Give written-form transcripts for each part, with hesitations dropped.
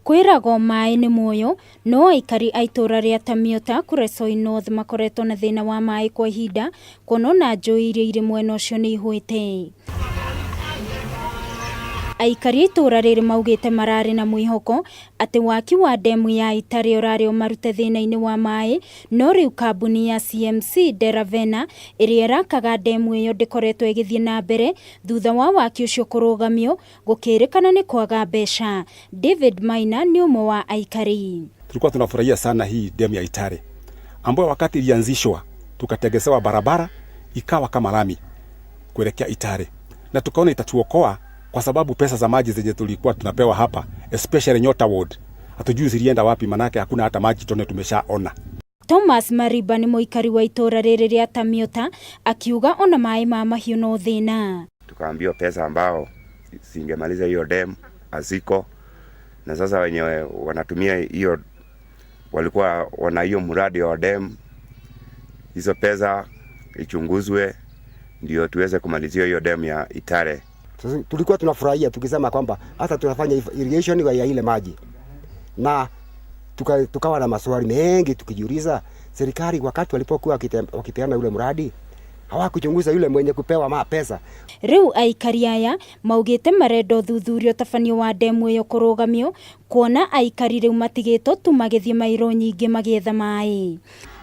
Kwĩragwo maĩ nĩ muoyo, no aikari a itũra rĩa Tamiota Kuresoi North makoretwo na thĩna wa maĩ kwa ihinda kuona ona njũĩ iria irĩ mwena ũcio nĩ ihũĩte. Aikari a itũra rĩrĩ maugĩte mararĩ na mwĩhoko atĩ waki wa ndemu ya Itare ũrarĩ ũmarute thĩna-inĩ wa maĩ, no rĩu kambuni ya CMC Deravena ĩrĩa ĩrakaga ndemu ĩyo ndĩkoretwo ĩgĩthiĩ na mbere thutha wa waki ũcio kũrũgamio gũkĩrĩkana nĩ kwaga mbeca. David Maina nĩ ũmwe wa aikari. Tulikuwa tunafurahia sana hii demu ya Itare ambayo wakati ilianzishwa tukatengezewa barabara ikawa kama lami kuelekea Itare, na tukaona itatuokoa kwa sababu pesa za maji zenye tulikuwa tunapewa hapa especially Nyota Ward hatujui zilienda wapi, manake hakuna hata maji tone tumeshaona. Thomas Mariba nĩ mũikari wa itũra rĩrĩ rĩa Tamiota akiuga ona maĩ ma mahiũ no thĩna. Tukaambiwa pesa ambao singemaliza hiyo dam haziko, na sasa wenye wanatumia hiyo walikuwa wana hiyo mradi wa dam, hizo pesa ichunguzwe ndio tuweze kumalizia hiyo dam ya Itare. Sasa tulikuwa tunafurahia tukisema kwamba hata tunafanya irrigation ya ile maji na tukawa na maswali mengi tukijiuliza, serikali wakati walipokuwa wakipeana ule mradi hawakuchunguza yule mwenye kupewa ma pesa. Rĩu aikari aya maugĩte marenda ũthuthuria ũtabanio wa ndemu ĩyo kũrũgamio kuona aikari rĩu matigĩtwo tu magĩthiĩ mairo nyingĩ magĩetha maĩ.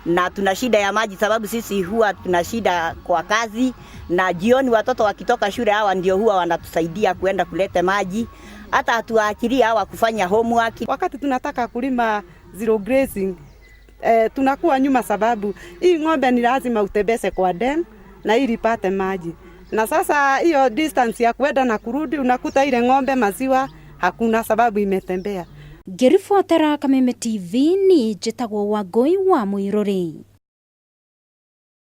Na tuna shida ya maji sababu sisi huwa tuna shida kwa kazi, na jioni watoto wakitoka shule hawa ndio huwa wanatusaidia kuenda kuleta maji. Hata hatuwaachilia hawa kufanya homework. Wakati tunataka kulima zero grazing, tunakuwa nyuma sababu hii ng'ombe ni lazima utembeze kwa dam na ili ipate maji. Na sasa hiyo distance ya kwenda na kurudi unakuta ile ng'ombe maziwa hakuna sababu imetembea. Ngĩribotera Kameme TV ni njĩtagwo Wangũi wa Mũirũrĩ.